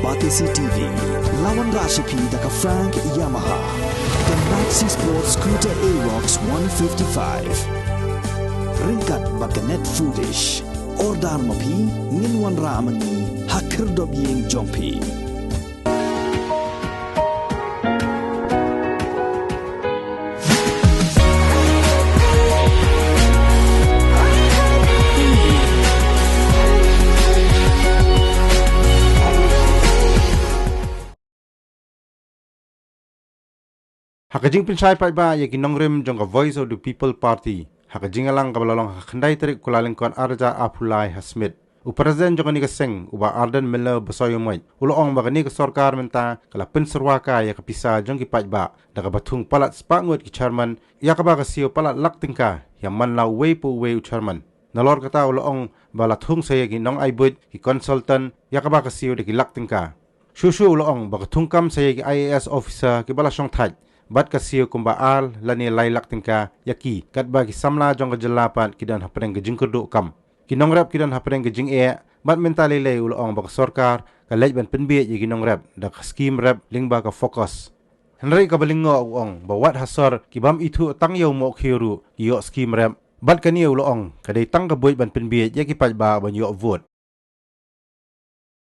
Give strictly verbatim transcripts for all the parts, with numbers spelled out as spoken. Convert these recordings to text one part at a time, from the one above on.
Batesi T V, la wanrah sha phi da ka Frank Yamaha, ka Maxi Sport Scooter Aerox one fifty-five. Ryngkat bad ka Net Foodish. Order ma phi, ngin wanrah ma ngi ha khyrdop ïing jong phi. Ha ka jingpynshai paidbah ïa ki nongrim jong ka Voice of the People Party ha ka jingïalang kaba la long ha ka khyndai tarik Kyllalyngkot arhajar arphew lai ha Smit, u President jong kane ka seng, u Bah Ardent Miller Basaiawmoit, u la ong ba kane ka sorkar mynta ka la pynsyrwa kai ïa ka pisa jong ki paidbah da kaba thung palat spah ngut ki chairman, ïa kaba ka siew palat lak tyngka ïa man la uwei pa uwei u chairman. Nalor kata u la ong ba la thung sa ïa ki nongai buit, ki consultant, ïa kaba ka siew da ki lak tyngka. Shuh shuh u la ong ba ka thung kam sa ïa ki I A S officer kiba la shongthait bad ka siew kumba ar lane lai lak tyngka ïa ki, katba ki samla jong ka jylla pat ki don hapdeng ka jingkyrduh kam. Ki nongrep ki don hapdeng ka jingeh, bad mynta lei lei u la ong ba ka sorkar ka leit ban pynbiej ïa ki nongrep da ka skhim rep lyngba ka FOCUS. Hynrei kaba lyngngoh u ong ba wat ha sor ki bym ithuh tang ïa u mohkhiew ruh ki ïoh skhim rep. Bad kane u la ong ka dei tang ka buit ban pynbiej ïa ki paidbah ban ïoh vote.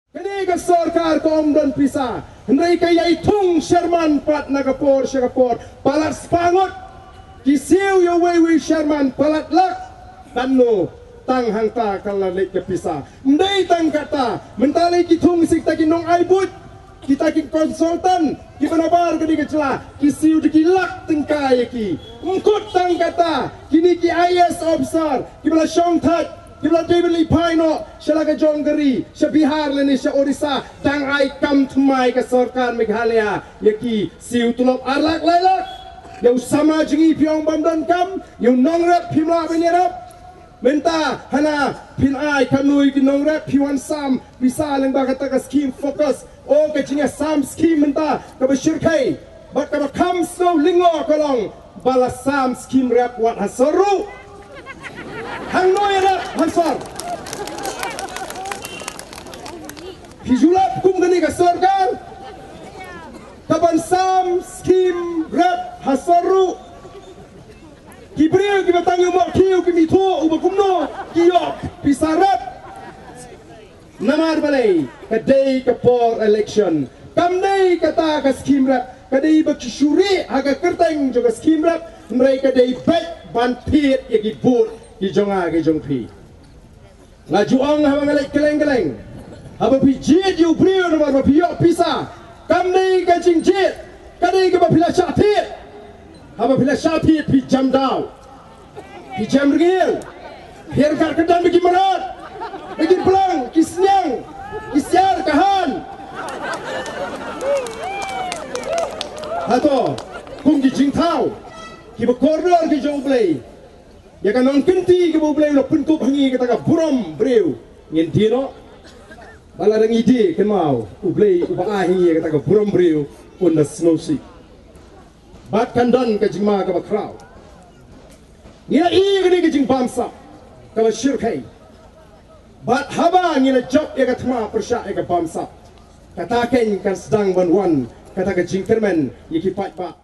Kane ka sorkar ka ym don pisa, hynrei ka ïai thung chairman pat na ka por sha ka por, palat spah ngut. Ki siew ïa uwei uwei chairman palat lak. Katno tang hangta ka la leit ka pisa. Ym dei tang kata, mynta lei ki thung sa kita ki nongai buit, kita ki consultant kiba nabar kane ka jylla, ki siew da ki lak tyngka ïa ki. Ym kut tang kata, kine ki I A S officer kiba la shongthait, kiba la dei ban leit phai noh sha la ka jong ka ri, sha Bihar lane sha Odisha, dang ai kam thymmai ka sorkar Meghalaya ïa ki, siew tulop ar lak lai lak. Ïa u samla jong ngi phi ong bym don kam, ïa u nongrep phim lah ban ïarap. Mynta hana phin ai katno ïa ki nongrep, phi wan sam pisa lyngba kata ka skhim FOCUS. O, ka jingïasam skhim mynta kaba shyrkhei bad kaba kham sngewlyngngoh ka long ba la sam skhim rep wat ha sor ruh. Hangno ïarap ha sor? Phi ju lap kum kane ka sorkar kaban sam skhim rep ha sor ruh. Ki briew kiba tang ïa u mohkhiew kim ithuh uba kumno ki ïoh pisa rep. Namar balei? Ka dei ka por election. Kam dei kata ka skhim rep, ka dei ba ki shu rieh ha ka kyrteng jong ka skhim rep, hynrei ka dei beit ban thied ïa ki vote ki jong nga ki jong phi. Nga ju ong haba nga leit kylleng kylleng, haba phi jied ïa u briew namar ba phi ïoh pisa, kam dei ka jingjied, ka dei kaba phi la shah thied. Haba phi la shah thied phi jam daw, phi jam rngiew, phi ïarap ka dang da ki mrad, da ki plang, ki sniang, ki siar, ka han. Hato kum ki jingthaw kiba kordor ki jong U Blei, ïa ka nongkynti kaba U Blei u la pynkup ha ngi, kata ka burom briew, ngin die noh? Ba lada ngi die, kynmaw, U Blei uba ai ha ngi ïa kata ka burom briew un da sngewsih. Bad kan don ka jingma kaba khraw. Ngi la ïoh ïa kane ka jingbamsap kaba shyrkhei. Bad haba ngi la jop ïa ka thma pyrshah ïa ka bamsap, kata keiñ kan sdang ban wan kata ka jingkyrmen ïa ki paidbah.